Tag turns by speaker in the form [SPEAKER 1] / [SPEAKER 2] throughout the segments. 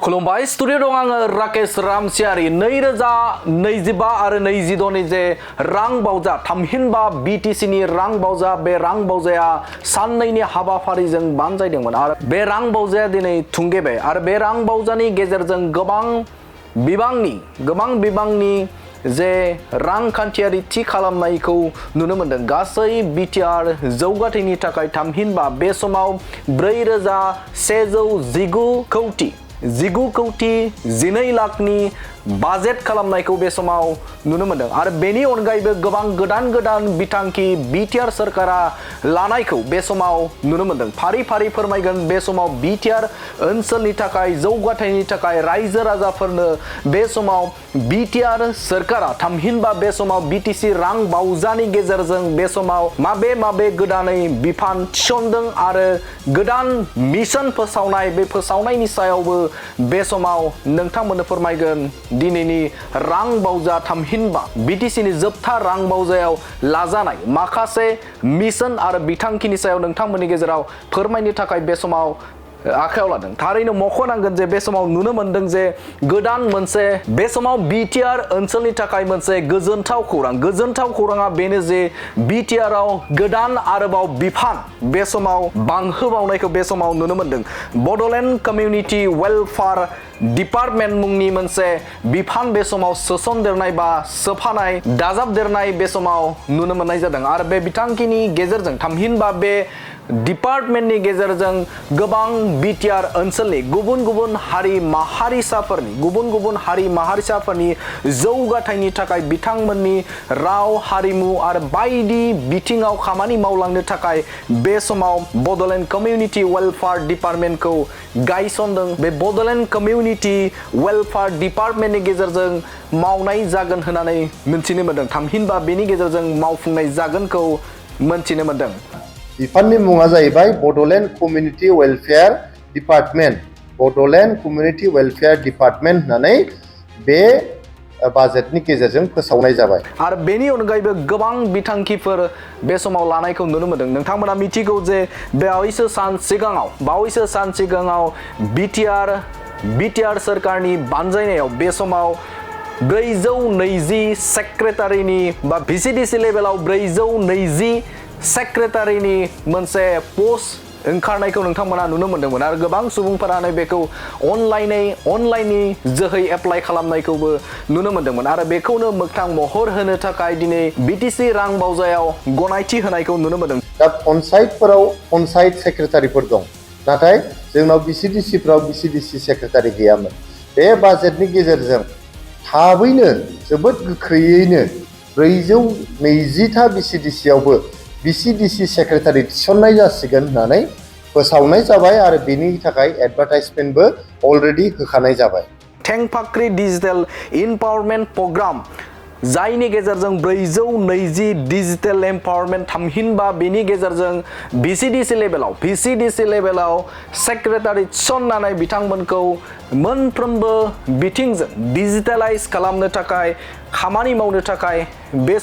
[SPEAKER 1] खुलुमबाय स्टुडिअ दं आङो राकेश रामसियारि 2025 आरो 26 नि जे रां बावजा थामहिनबा BTC नि रां बावजा बे रां बावजाया साननैनि हाबाफारिजों बानजायदोंमोन आरो बे रां बावजाया दिनै थुंगेबाय आरो बे रां बावजानि गेजेरजों गोबां बिबांनि जे रांखान्थियारि थि खालामनायखौ नुनो मोनदों गासै बिटिआर जौगाथायनि थाखाय थामहिनबा बे समाव 4,119 कौटि 12 लाखनि बाजेट खालामनायखौ बे समाव नुनो मोनदों आरो बेनि अनगायैबो गोबां गोदान बिथांखि बिटिआर सरकारा लानायखौ बे समाव नुनो मोनदों फारि फोरमायगोन बे समाव बिटिआर ओनसोलनि थाखाय जौगाथायनि थाखाय रायजो राजाफोरनो बे समाव बिटिआर सरकारा थामहिनबा बे समाव BTC रां बावजानि गेजेरजों बे समाव माबे गोदानै बिफान थिसनदों आरो गोदान मिशन फोसावनाय बे फोसावनायनि सायावबो बे समाव नोंथांमोननो फोरमायगोन दिनैनि रां बावजा थामहिनबा BTC नि जोबथा रां बावजायाव लाजानाय माखासे मिशन आरो बिथांखिनि सायाव नोंथांमोननि गेजेराव फोरमायनो थाखाय बे समाव आखायाव लादों थारैनो मख'नांगोन जे बे समाव नुनो मोनदों जे गोदान मोनसे बे समाव बिटिआर ओनसोलनि थाखाय मोनसे गोजोनथाव खौराङा बेनो जे बिटिआरआव गोदान आरोबाव बिफान बे समाव बांहोबावनायखौ बे समाव नुनो मोनदों बड'लेण्ड कमिउनिटि वेलफेयार डिपार्टमेन्ट मुंनि मोनसे बिफान बे समाव सोसनदेरनाय बा सोफानाय दाजाबदेरनाय बे समाव नुनो मोननाय जादों आरो बे बिथांखिनि गेजेरजों थामहिनबा बे डिपार्टमेन्टनि गेजेरजों गोबां बिटिआर ओनसोलनि गुबुन हारि माहारिसाफोरनि जौगाथायनि थाखाय बिथांमोननि राव हारिमु आरो बायदि बिथिङाव खामानि मावलांनो थाखाय बे समाव बड'लेण्ड कमिउनिटि वेलफेयार डिपार्टमेन्टखौ गायसनदों बे बड'लेण्ड कमिउनिटि वेलफेयार डिपार्टमेन्टनि गेजेरजों मावनाय जागोन होननानै मिथिनो मोनदों थामहिनबा बेनि गेजेरजों मावफुंनाय जागोनखौ मिथिनो मोनदों
[SPEAKER 2] बिफाननि मुङा जाहैबाय बड'लेण्ड कमिउनिटि वेलफेयार डिपार्टमेन्ट होननानै बे बाजेटनि गेजेरजों फोसावनाय जाबाय
[SPEAKER 1] आरो बेनि अनगायैबो गोबां बिथांखिफोर बे समाव लानायखौ नुनो मोनदों नोंथांमोना मिथिगौ जे बावैसो सान सिगाङाव बिटिआर सरकारनि बानजायनायाव बे समाव 420 सेक्रेटारिनि बा BCDC लेभेलाव 420 सेक्रेटारिनि मोनसे पस्ट ओंखारनायखौ नोंथांमोना नुनो मोनदोंमोन आरो गोबां सुबुंफोरानो बेखौ अनलाइननि जोहै एप्लाइ खालामनायखौबो नुनो मोनदोंमोन आरो बेखौनो मोगथां महर होनो थाखाय दिनै BTC रां बावजायाव गनायथि होनायखौ नुनो मोनदों
[SPEAKER 2] दा पन्सायत सेक्रेटारिफोर दं नाथाय जोंनाव BCDC सेक्रेटारि गैयामोन बे बाजेटनि गेजेरजों थाबैनो जोबोद गोख्रैयैनो 420 BCDCआवबो BCDC सेक्रेटारि थिसननाय जासिगोन होननानै फोसावनाय जाबाय आरो बेनि थाखाय एडभार्टाइजमेन्टबो अलरेडि होखानाय जाबाय
[SPEAKER 1] थेंफाख्रि डिजिटेल इम्पावरमेन्ट प्रग्राम जायनि गेजेरजों 420 डिजिटेल एम्पावरमेन्ट थामहिनबा बेनि गेजेरजों BCDC लेभेलाव सेक्रेटारि थिसननानै बिथांमोनखौ मोनफ्रोमबो बिथिंजों डिजिटेलाइज खालामनो थाखाय खामानि मावनो थाखाय बे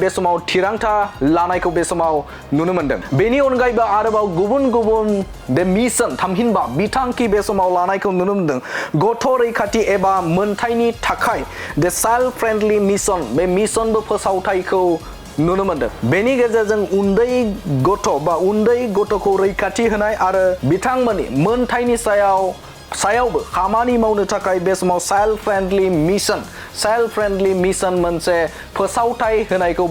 [SPEAKER 1] समाव थिरांथा लानायखौ बे समाव नुनो मोनदों बेनि अनगायैबो आरोबाव गुबुन बे मिशन थामहिनबा बिथांखि बे समाव लानायखौ नुनो मोनदों गथ' रैखाथि एबा मोनथायनि थाखाय द चाइल्ड फ्रेन्डलि मिशन बे मिशनबो फोसावथायखौ नुनो मोनदों बेनि गेजेरजों उन्दै गथ'खौ रैखाथि होनाय आरो बिथांमोननि मोनथायनि सायावबो खामानि मावनो थाखाय बे समाव चाइल्ड फ्रेन्डलि मिशन मोनसे फोसावथायखौ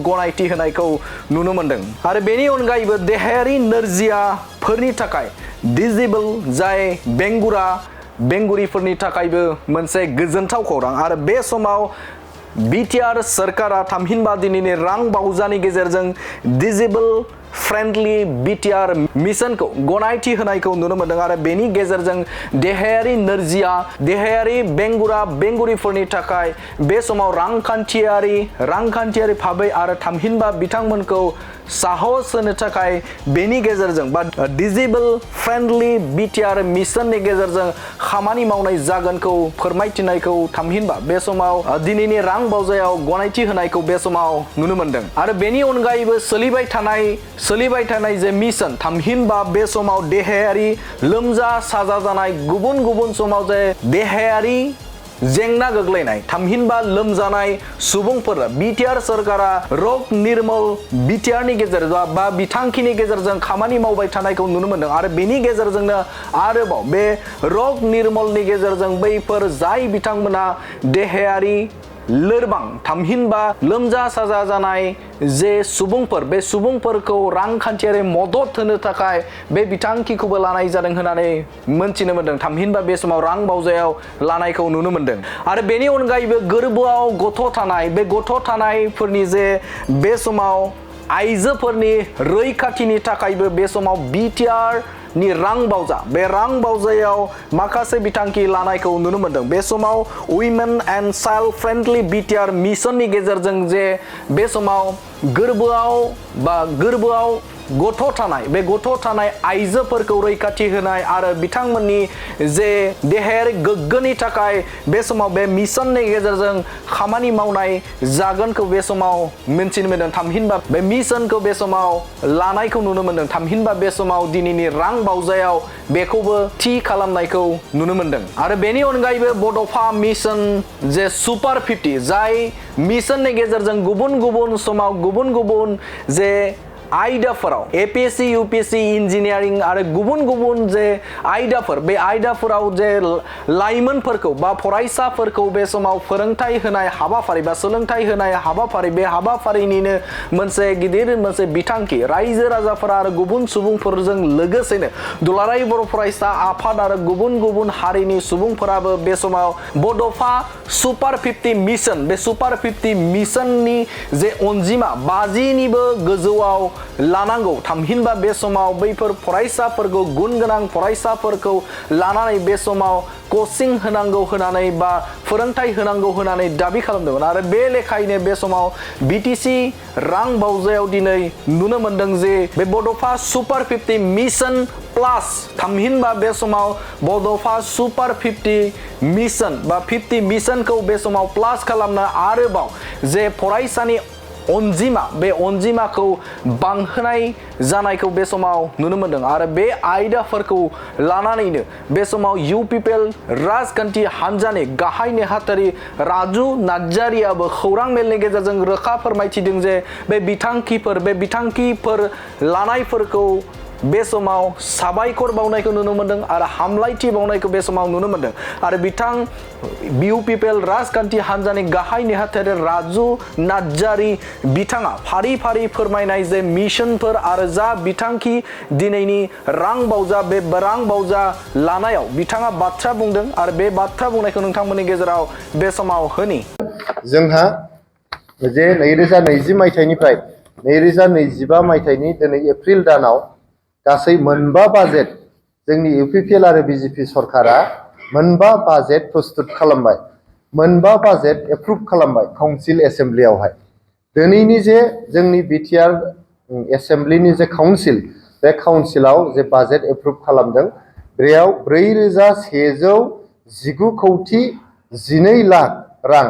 [SPEAKER 1] गनायथि होनायखौ नुनो मोनदों आरो बेनि अनगायैबो देहायारि नोरजियाफोरनि थाखाय डिजेबल जाय बेंगुरिफोरनि थाखायबो मोनसे गोजोनथाव खौरां आरो बे समाव बिटिआर सरकारा थामहिनबा दिनैनि रां बावजानि गेजेरजों डिजेबल फ्रेन्डलि बिटिआर मिशनखौ गनायथि होनायखौ नुनो मोनदों आरो बेनि गेजेरजों देहायारि बेंगुरिफोरनि थाखाय बे समाव रांखान्थियारि भाबै आरो थामहिनबा बिथांमोनखौ साहस होनो थाखाय बेनि गेजेरजों बा डिजेबल फ्रेन्डलि बिटिआर मिशननि गेजेरजों खामानि मावनाय जागोनखौ फोरमायथिनायखौ थामहिनबा बे समाव दिनैनि रां बावजायाव गनायथि होनायखौ बे समाव नुनो मोनदों आरो बेनि अनगायैबो सोलिबाय थानाय जे मिशन थामहिनबा बे समाव देहायारि लोमजा साजा जानाय गुबुन गुबुन समाव जे देहायारि जेंना गोग्लैनाय थामहिनबा लोमजानाय सुबुंफोर बिटिआर सरकारा रग निर्मल बिटिआरनि गेजेरजों बा बिथांखिनि गेजेरजों खामानि मावबाय थानायखौ नुनो मोनदों आरो बेनि गेजेरजोंनो आरोबाव बे रग निर्मलनि गेजेरजों बैफोर जाय बिथांमोना देहायारि लोरबां थामहिनबा लोमजा साजा जानाय जे सुबुंफोर बे सुबुंफोरखौ रांखान्थियारि मदद होनो थाखाय बे बिथांखिखौबो लानाय जादों होननानै मोनथिनो मोनदों थामहिनबा बे समाव रां बावजायाव लानायखौ नुनो मोनदों आरो बेनि अनगायैबो गोरबोआव गथ' थानाय बे गथ' थानायफोरनि जे बे समाव आइजोफोरनि रैखाथिनि थाखायबो बे समाव बिटिआर नि रां बावजा बे रां बावजायाव माखासे बिथांखि लानायखौ नुनो मोनदों बे समाव women and child friendly BTR मिशननि गेजेरजों जे बे समाव गोरबोआव गथ' थानाय बे गथ' थानाय आइजोफोरखौ रैखाथि होनाय आरो बिथांमोननि जे देहायारि गोग्गोनि थाखाय बे समाव बे मिशननि गेजेरजों खामानि मावनाय जागोनखौ बे समाव मिन्थिनो मोनदों थामहिनबा बे मिशनखौ बे समाव लानायखौ नुनो मोनदों थामहिनबा बे समाव दिनैनि रां बावजायाव बेखौबो थि खालामनायखौ नुनो मोनदों आरो बेनि अनगायैबो बड'फा मिशन जे सुपार 50 जाय मिशननि गेजेरजों गुबुन गुबुन समाव गुबुन गुबुन जे आयदाफोराव एपिएससि यूपीएससि इंजिनियारिं आरो गुबुन गुबुन जे आयदाफोर बे आयदाफोराव जे लाइमोनफोरखौ बा फरायसाफोरखौ बे समाव फोरोंथाय होनाय हाबाफारि बा सोलोंथाय होनाय हाबाफारि बे हाबाफारिनिनो मोनसे गिदिर मोनसे बिथांखि रायजो राजाफोरा आरो गुबुन सुबुंफोरजों लोगोसेनो दुलाराय बर' फरायसा आफाद आरो गुबुन गुबुन हारिनि सुबुंफोराबो बे समाव बड'फा सुपार 50 मिशन बे सुपार 50 मिशननि जे अनजिमा 50निबो गोजौआव लानांगौ थामहिनबा बे समाव बैफोर फरायसाफोरखौ गुन गोनां फरायसाफोरखौ लानानै बे समाव कोचिं होनांगौ होनानै बा फोरोंथाय होनांगौ होनानै दाबि खालामदोंमोन आरो बे लेखायैनो बे समाव बिटिसि रां बावजायाव दिनै नुनो मोनदों जे बे बड'फा सुपार 50 मिशन प्लास थामहिनबा बे समाव बड'फा सुपार 50 मिशन बा 50 मिशनखौ बे समाव प्लास खालामनो आरोबाव जे फरायसानि अनजिमा बे अनजिमाखौ बांहोनाय जानायखौ बे समाव नुनो मोनदों आरो बे आयदाफोरखौ लानानैनो बे समाव इउपिपिएल राजखान्थि हान्जानि गाहाय नेहाथारि राजु नार्जारियाबो खौरां मेलनि गेजेरजों रोखा फोरमायथिदों जे बे बिथांखिफोर लानायफोरखौ बे समाव साबायखर बावनायखौ नुनो मोनदों आरो हामलायथि बावनायखौ बे समाव नुनो मोनदों आरो बिथां इउपिपिएल राजखान्थि हान्जानि गाहाय नेहाथारि राजु नार्जारि बिथाङा फारि फारि फोरमायनाय जे मिशनफोर आरो जा बिथांखि दिनैनि रां बावजा बे रां बावजा लानायाव बिथाङा बाथ्रा बुंदों आरो बे बाथ्रा बुंनायखौ नोंथांमोननि गेजेराव बे समाव होनि
[SPEAKER 2] जोंहा जे 2020 मायथाइनिफ्राय 2025 मायथाइनि दिनै एप्रिल दानाव गासै मोनबा बाजेट जोंनि इउपिपिएल आरो बिजेपि सरकारा मोनबा बाजेट प्रस्तुत खालामबाय मोनबा बाजेट एप्रुभ खालामबाय काउन्सिल एसेम्ब्लियावहाय दिनैनि जे जोंनि बिटिआर एसेम्ब्लिनि जे काउन्सिल बे काउन्सिलाव जे बाजेट एप्रुभ खालामदों बेयाव 4,119 कौटि 12 लाख रां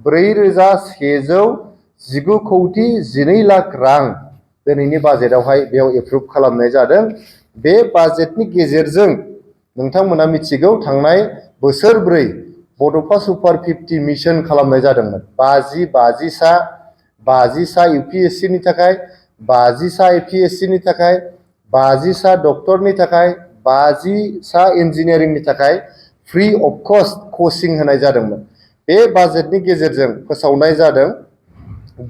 [SPEAKER 2] 4,119 कौटि 12 लाख रां दिनैनि बाजेटआवहाय बेयाव एप्रुभ खालामनाय जादों बे बाजेटनि गेजेरजों नोंथांमोना मिथिगौ थांनाय बोसोरब्रै बड'फा सुपार 50 मिशन खालामनाय जादोंमोन 50 सा यूपीएससि नि थाखाय 50 सा एपीएससि नि थाखाय 50 सा डक्टरनि थाखाय 50 सा इन्जिनियारिंनि थाखाय फ्री अफ कस्ट कोचिं होनाय जादोंमोन बे बाजेटनि गेजेरजों फोसावनाय जादों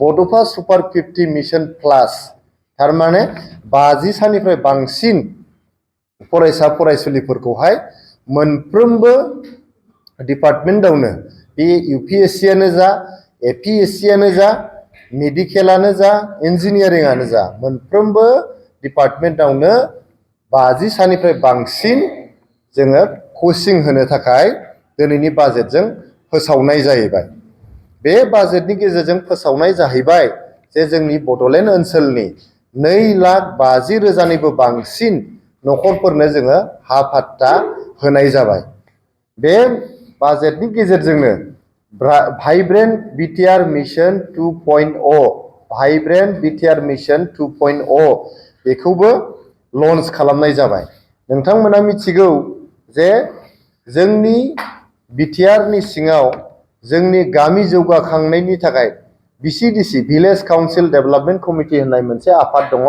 [SPEAKER 2] बड'फा सुपार 50 मिशन प्लास थारमाने 50 सानिफ्राय बांसिन फरायसा फरायसुलिफोरखौहाय मोनफ्रोमबो डिपार्टमेन्टआवनो बे यूपीएससीआनो जा एपीएससीआनो जा मेडिकेलानो जा इन्जिनियारिंआनो जा मोनफ्रोमबो डिपार्टमेन्टआवनो 50 सानिफ्राय बांसिन जोङो कोचिं होनो थाखाय दिनैनि बाजेटजों फोसावनाय जाहैबाय बे बाजेटनि गेजेरजों फोसावनाय जाहैबाय जे जोंनि बड'लेण्ड ओनसोलनि 2,50,000 बांसिन न'खरफोरनो जोङो हा फाट्टा होनाय जाबाय बे बाजेटनि गेजेरजोंनो vibrant BTR mission 2.0 vibrant BTR mission 2.0 बेखौबो लन्च खालामनाय जाबाय। नोंथांमोना मिथिगौ जे जोंनि बिटिआरनि सिङाव जोंनि गामि जौगाखांनायनि थाखाय BCDC village council development committee होननाय मोनसे आफाद दङ।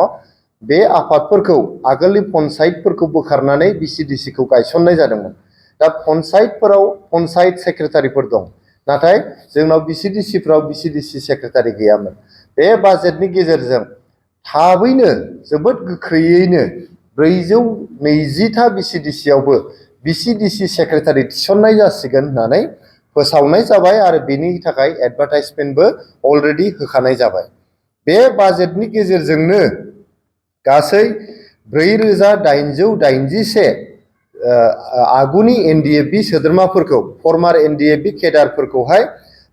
[SPEAKER 2] बे आफादफोरखौ आगोलनि पन्सायतफोरखौ बोखारनानै BCDCखौ गायसननाय जादोंमोन। दा पन्सायतफोराव पन्सायत सेक्रेटारिफोर दं, नाथाय जोंनाव BCDCफ्राव BCDC सेक्रेटारि गैयामोन। बे बाजेटनि गेजेरजों थाबैनो जोबोद गोख्रैयैनो 420था BCDCआवबो BCDC सेक्रेटारि थिसननाय जासिगोन होननानै फोसावनाय जाबाय आरो बेनि थाखाय एडभार्टाइजमेन्टबो अलरेडि होखानाय जाबाय। बे बाजेटनि गेजेरजोंनो गासै 4881 आगुनि NDFB सोद्रोमाफोरखौ फर्मार NDFB केडारफोरखौहाय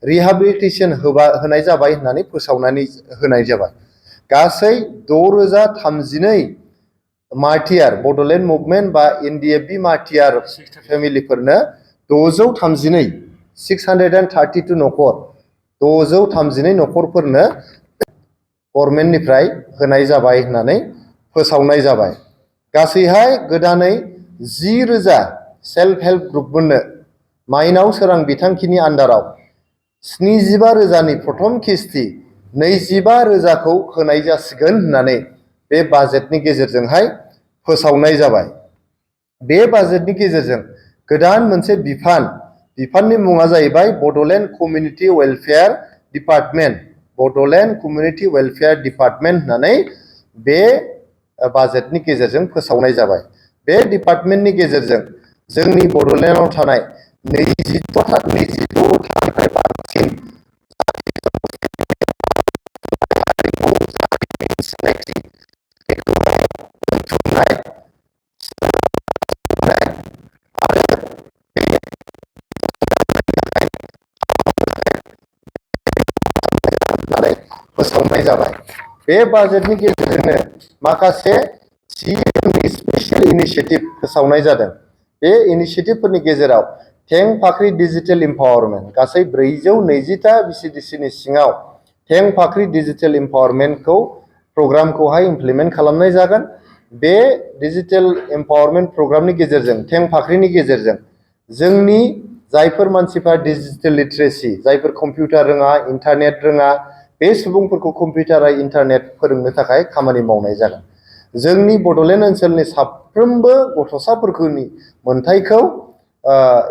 [SPEAKER 2] रिहेबिलिटेसन होनाय जाबाय होननानै फोसावनानै होनाय जाबाय। गासै 6032 मार्टियार बड'लेण्ड मुभमेन्ट बा NDFB मार्टियार फेमिलिफोरनो 632 न'खर 632 न'खरफोरनो गभर्नमेन्टनिफ्राय होनाय जाबाय होननानै फोसावनाय जाबाय। गासैहाय गोदानै 10,000 सेल्फ हेल्प ग्रुपफोरनो माइनाव सोरां बिथांखिनि आन्दाराव 75,000नि प्रथम किस्ति 25,000खौ होनाय जासिगोन होननानै बे बाजेटनि गेजेरजोंहाय फोसावनाय जाबाय। बे बाजेटनि गेजेरजों गोदान मोनसे बिफाननि मुङा जाहैबाय Bodoland community welfare department. Bodoland community welfare department होननानै बे बाजेटनि गेजेरजों फोसावनाय जाबाय। बे डिपार्टमेन्टनि गेजेरजों जोंनि बड'लेण्डआव थानाय 26थानिफ्राय बांसिन फोसावनाय जाबाय। बे बाजेटनि गेजेरजोंनो माखासे स्पेशल इनिशिएटिभ फोसावनाय जादों। बे इनिशिएटिभफोरनि गेजेराव थें फाख्रि डिजिटेल इम्पावारमेन्ट, गासै 420था BCDCनि सिङाव थें फाख्रि डिजिटेल इम्पावारमेन्टखौ प्रग्रामखौहाय इमप्लिमेन्ट खालामनाय जागोन। बे डिजिटेल इम्पावारमेन्ट प्रग्रामनि गेजेरजों थें फाख्रिनि गेजेरजों जोंनि जायफोर मानसिफ्रा डिजिटेल लिटारेसि, जायफोर कम्पिउटार रोङा, इन्टारनेट रोङा, बे सुबुंफोरखौ कम्पिउटार आरो इन्टारनेट फोरोंनो थाखाय खामानि मावनाय जागोन। जोंनि बड'लेण्ड ओनसोलनि साफ्रोमबो गथ'साफोरनि मोनथायखौ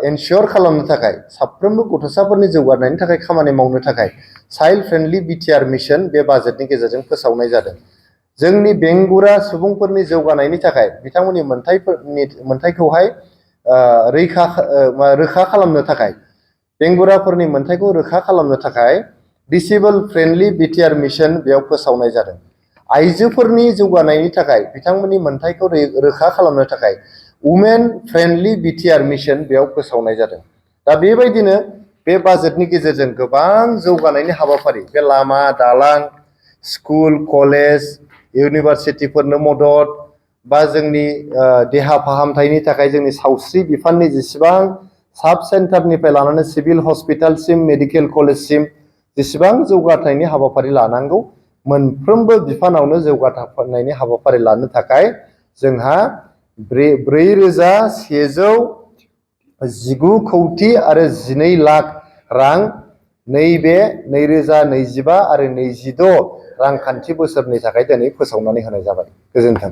[SPEAKER 2] एनश्योर खालामनो थाखाय, साफ्रोमबो गथ'साफोरनि जौगानायनि थाखाय खामानि मावनो थाखाय child friendly BTR Mission Bay बाजेटनि गेजेरजों फोसावनाय जादों। जोंनि बेंगुरा सुबुंफोरनि जौगानायनि थाखाय बिथांमोननि मोनथायखौहाय रोखा खालामनो थाखाय, बेंगुराफोरनि मोनथायखौ रोखा खालामनो थाखाय डिसेबल फ्रेन्डलि BTR मिशन बेयाव फोसावनाय जादों। आइजोफोरनि जौगानायनि थाखाय बिथांमोननि मोनथायखौ रोखा खालामनो थाखाय वुमेन फ्रेन्डलि BTR मिशन बेयाव फोसावनाय जादों। दा बेबायदिनो बे बाजेटनि गेजेरजों गोबां जौगानायनि हाबाफारि, बे लामा दालां, स्कुल कलेज इउनिभारसिटिफोरनो मदद, बा जोंनि देहा फाहामथायनि थाखाय जोंनि सावस्रि बिफाननि जेसेबां साब सेन्टारनिफ्राय लानानै सिभिल हस्पिटालसिम, मेडिकेल कलेजसिम जेसेबां जौगाथायनि हाबाफारि लानांगौ, मोनफ्रोमबो बिफानावनो जौगाथायनि हाबाफारि लानो थाखाय जोंहा 4,119 कौटि आरो 12 लाख रां नैबे 2025 आरो 26 रांखान्थि बोसोरनि थाखाय दिनै फोसावनानै होनाय जाबाय। गोजोन्थों।